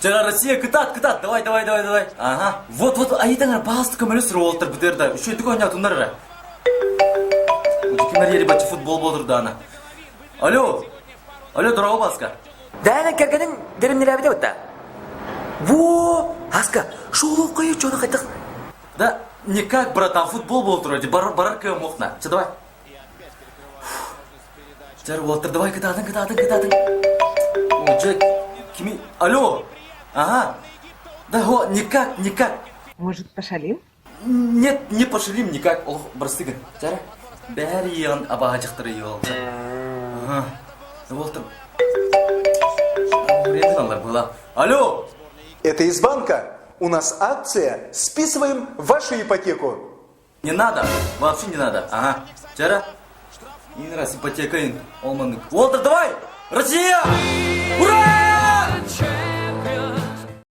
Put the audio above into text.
Чара Россия кытаат, кытаат, давай, давай, давай, давай. Ага. Вот, вот, айытаҥар баасты көмөлөс уолаттар бытыр да. Үчүгэйдик оонньоотуннар эрэ. Кимэр ери бачча футбол болдурдаана. Алло. Алло, дорого Баска. Даана кэргэнин дэрэмнэлээбитэ бытта. Во, Аска, шоу кайы чону хайтах. Да, никак, братан, футбол болдур, бар барар кыам мохна. Че, давай. Дьэр, уолаттар, давай кытаатыҥ, кытаатыҥ, кытаатыҥ. О, дьэ, кими? Алло! Ага. Да, о, никак, никак. Может, пошалим? Нет, не пошалим никак. Ох, бырастыгын. Дьэрэ. Бэһэр иэҕин абааһы дьахтары иэҕин. Ага. Уолаттар. Аллар была. Алло! Это из банка. У нас акция «Списываем вашу ипотеку». Не надо, вообще не надо. Ага. Чара. Не раз ипотека ол маннык. Уолтер, давай! Россия! Ура!